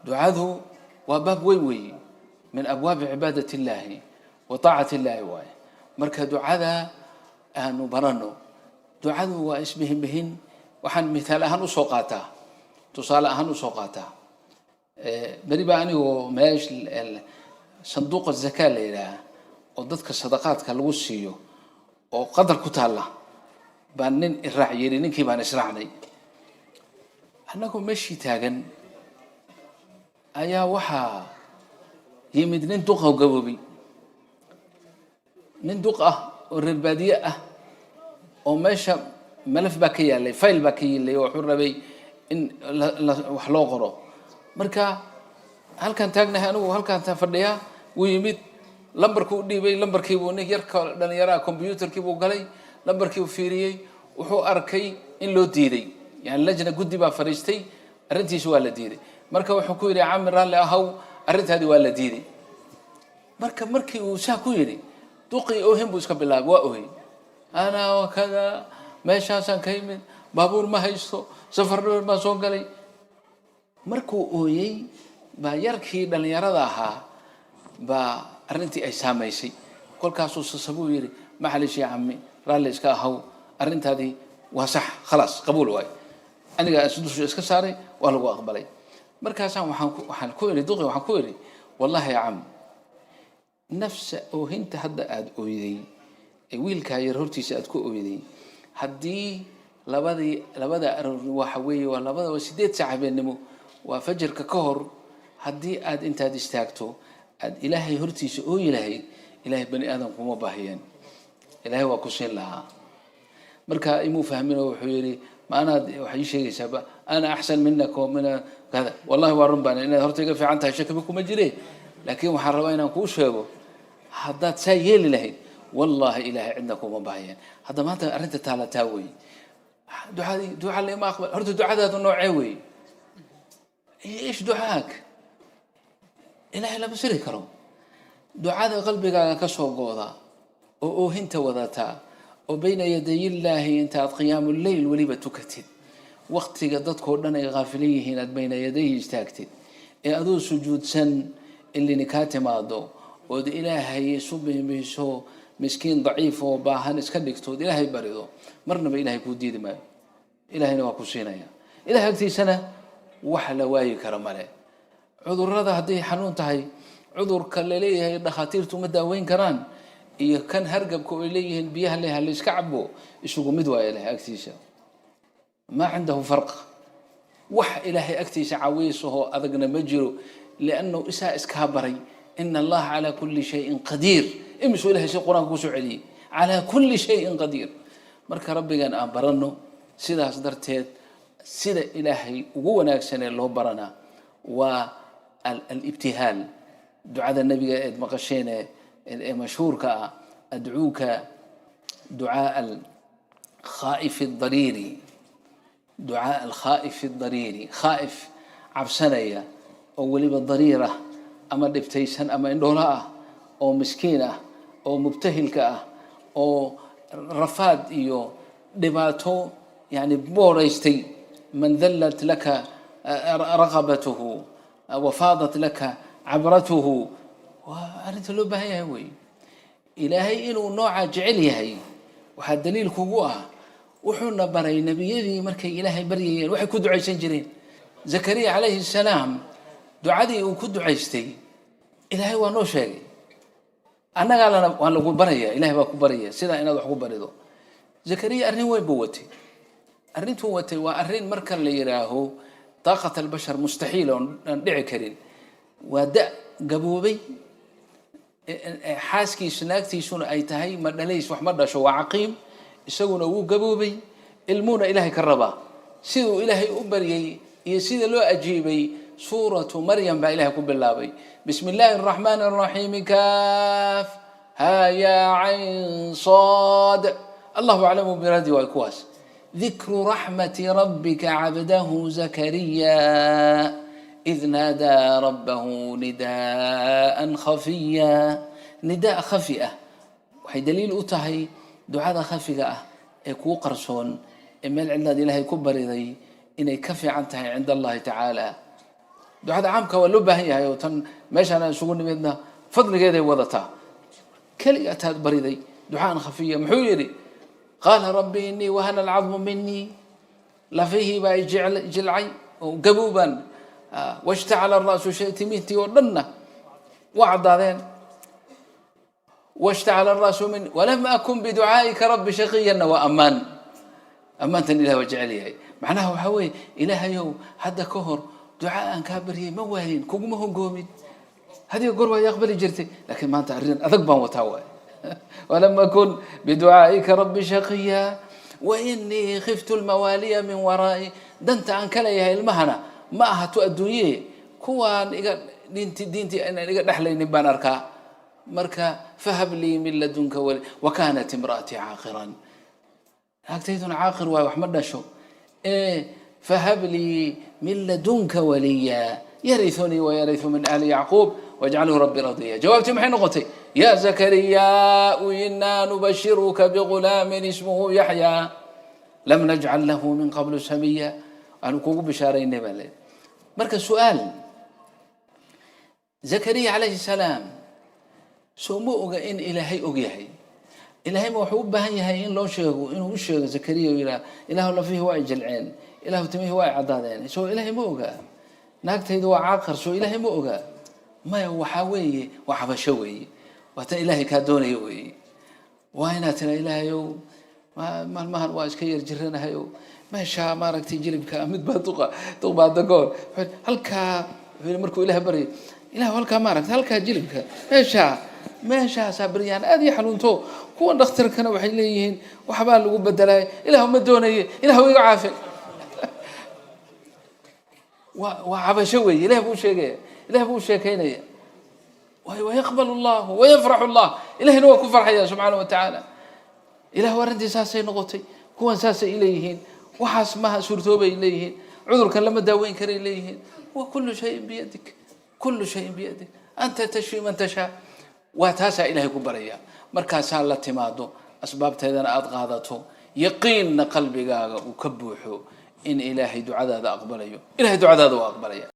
Ducadu waa baab weyn weeye, min abwaabi cibaadat illaahi wa taacati illaahi waaye. Marka ducada aanu barano. Ducadu waa isbihinbihin. Waxaan mithaal ahaan usoo qaataa, tusaale ahaan usoo qaataa, beri baa anigoo meesh sanduuqa zakaa la yidhaaha oo dadka sadaqaadka lagu siiyo oo qadar ku taalla baan nin iraac yidhi. Ninkii baan israacnay. Annagoo meeshii taagan ayaa waxaa yimid nin duqa oo gaboobay, nin duq ah oo reer baadiye ah oo meesha malaf baa ka yaalay, fayl baa ka yaalay, oo wuxuu rabay in wax loo qoro. Marka halkaan taagnahay anigu, halkaan fadhiyaa, wuu yimid, lambarkuu u dhiibay. Lambarkiibuu nin yarka dhalinyaraha computerkii buu galay, lambarkii uu fiiriyey, wuxuu arkay in loo diiday. Yani lajna guddi baa fadhiistay, arrintiisa waa la diiday. Marka wuxuu ku yidhi: "Cami, raalli ahaw, arrintaadii waa la diiday." Marka markii uu saa ku yidhi, duqii oohin buu iska bilaabay. Waa ohay: "Ana kada, meeshaasaan ka yimid, baabuur ma haysto, safar dheer baan soo galay." Markuu ooyey baa yarkii dhallinyarada ahaa baa arrintii ay saamaysay. Kolkaasuu sasabuu yidhi: "Maclish ya cami, raalli iska ahaw, arrintaadii waa sax, khalaas, qabuul waay. Aniga dusha iska saaray, waa lagu aqbalay." Markaasaan waxaan ku idhi duqi, waxaan ku idhi: "Wallahi ya cam, nafsa oohinta hadda aada ooyday ee wiilkaa yar hortiisa aada ku ooyday, haddii labadii labada aroor, waxa weeye waa labada, waa 8 saac habeennimo, waa fajarka ka hor, haddii aad intaad istaagto aad Ilaahay hortiisa ooyi lahayd, Ilaahay bani aadam kuma baahiyeen, Ilaahay waa ku siin lahaa." Marka imuu fahmin oo wuxuu yidhi: "Ma anaad waxay ii sheegaysaaba? Ana axsan minaka min kada. Wallahi waa run baan inaad horta iga fiican tahay, shakiba kuma jire, laakiin waxaan rabaa inaan kuu sheego, haddaad saa yeeli lahayd, wallahi Ilaahay cidna kuma baahiyeen." Hadda maanta arrinta taala taa wey. Ducadii duca lama aqbal. Horta ducadaadu noocee wey? Ish ducaak? Ilaahay lama siri karo. Ducada qalbigaaga ka soo gooda oo oohinta wadataa oo bayna yadayillaahi intaad qiyaamuleyl weliba tukatid, waktiga dadkoo dhan ay khaafilan yihiin aad bayna yadayhi istaagtid ee aduu sujuudsan ilini kaa timaado, ood Ilaahay isu biimbiiso, miskiin daciif oo baahan iska dhigto, ood Ilaahay barido, marnaba Ilahay kuu diidi maayo. Ilahayna waa ku siinaya. Ilahay agtiisana wax la waayi kara male. Cudurrada hadday xanuun tahay, cudurka laleeyahay dhakhaatiirtu ma daaweyn karaan iyo kan hargabka oo ay leeyihiin biyaha le hala iska cabo, isugu mid waaya Ilahay agtiisa. Maa cindahu farq. Wax Ilaahay agtiisa cawiisahoo adagna ma jiro, liannahu isaa iskaa baray: ina Allaha calaa kulli shayin qadiir. Imisuu Ilahay si Qur-aanka kusoo celiyey: calaa kulli shayin qadiir. Marka Rabbigan aan baranno. Sidaas darteed sida Ilaahay ugu wanaagsanee loo baranaa waa alibtihaal, ducada Nebiga eed maqasheen ee mashhuurka ah: "Adcuuka ducaa alkhaa'ifi adariiri, ducaa alkhaa'ifi adariiri." Khaa'if cabsanaya oo weliba dariir ah ama dhibtaysan ama indhoolo ah oo miskiin ah oo mubtahilka ah oo rafaad iyo dhibaato yani booraystay, man dallat laka raqabatuhu wafaadat laka cabratuhu. Waa arrinta loo baahan yahay wey. Ilaahay inuu noocaa jecel yahay waxaa daliil kugu ah, wuxuuna baray nebiyadii markay Ilaahay baryayeen waxay ku ducaysan jireen. Zakariya calayhi salaam ducadii uu ku ducaystay Ilaahay waa noo sheegay. Annagaa lana waa lagu baraya, Ilahay baa ku baraya sidaa inaad wax ku barido. Zakariya arrin weyn buu watay. Arrintuu watay waa arrin marka la yidhaaho taaqat albashar mustaxiil oon aan dhici karin. Waa da gaboobay, xaaskiisu, naagtiisuna ay tahay ma dhalays, wax ma dhasho, waa caqiim. Isaguna wuu gaboobay, ilmuuna Ilaahay ka rabaa. Siduu Ilaahay u baryay iyo sida loo ajiibay, Suuratu Maryam baa Ilahay ku bilaabay: "Bismi illaahi araxmaani araxiimi, kaaf haa yaa cayn saad, Allahu aclamu biraadi." Waay kuwaas: "Dikru raxmati rabbika cabdahu Zakariya id naadaa rabbahu nidaa'an khafiya." Nidaa khafi ah waxay daliil u tahay ducada khafiga ah ee kuu qarsoon ee meel cidlaad Ilaahay ku bariday inay ka fiican tahay cinda Allahi tacaala. Ducada caamka waa loo baahan yahay, oo tan meeshaan aan isugu nimidna fadligeeday wadataa. Keligaa taad bariday ducaan khafiya, muxuu yidhi? Qaala rabbi inii wahana alcadmu minii, lafihii baa i jilcay oo gaboobaan, washtacala ra'su shay, timiintii oo dhanna waa caddaadeen, washtacala ra'su min, walam akun biducaa'ika rabbi shaqiyanna. Waa ammaan, ammaantan ilah waa jecel yahay. Macnaha waxaa weeye, Ilaahayow, hadda ka hor duca aan kaa baryay ma waayin, kuguma hongoomin, hadiga goor waa aqbali jirtay, laakiin maanta arrin adag baan wataa waay. Walam akun biducaa'ika rabbi shaqiya wa inii khiftu lmawaaliya min waraa'i. Danta aan ka leeyahay ilmahana ma aha tu adduunye, kuwaan iga diinti diintii inaan iga dhexlaynin baan arkaa. Marka fahab lii min ladunka wali, wa kaanat imra'atii caaqiran, naagtayduna caaqir waayo, wax ma dhasho. Fahab lii min ladunka waliya yarithunii wayariu min ali Yacquub wajcalhu rabbi radiya. Jawaabtii maxay noqotay? Ya Zakariya inaa nubashiruka bigulaamin ismuhu Yaxya lam najcal lahu min qablu samiya. Aanu kugu bishaaraynay baa leedahay. Marka su-aal, Zakariya calayhi salaam soo ma oga in Ilaahay og yahay? Ilaahay ma wuxuu u baahan yahay in loo sheego, inuu u sheego Zakariya o yidhaah, Ilaahu, lafihii waa ay jilceen, Ilaahu, timihii waa ay caddaadeen? Soo Ilaahay ma ogaa? Naagtaydu waa caaqar, soo Ilaahay ma ogaa? Maya, waxaa weeye waa cabasho weeye, waa tan Ilaahay kaa doonaya weeye. Waa inaad tira, Ilaahayow, maalmahan waa iska yar jiranahayo, meeshaa maaragtay jilibka mid baa duqa duqbaa dagoor halkaa. Wuxuu yidhi markuu Ilaah baryay, Ilah, halkaa maaragtay, halkaa jilibka meeshaa meeshaasaa baryaan aad iyo xanuunto, kuwan dhakhtarkana waxay leeyihiin waxbaa lagu bedelay, Ilah ma doonaye, Ilah iga caafe. Waa cabasho weeye. Ilah buu sheegaya, Ilah buu sheekaynaya. Wayaqbal allahu wayafraxu Allah, Ilahina waa ku farxaya subxaana wa tacaala. Ilah, arrintii saasay noqotay, kuwan saasay leeyihiin, waxaas maha suurtoobay leeyihiin, cudurkan lama daaweyn karay leeyihiin. Wa kullu shayin biyadik, kullu shayin biyadik, anta tashfi man tashaa. Waa taasaa Ilahay ku baraya. Markaasaa la timaado asbaabteedana aada qaadato, yaqiinna qalbigaaga uu ka buuxo in Ilaahay ducadaada aqbalayo, Ilahay ducadaada waa aqbalaya.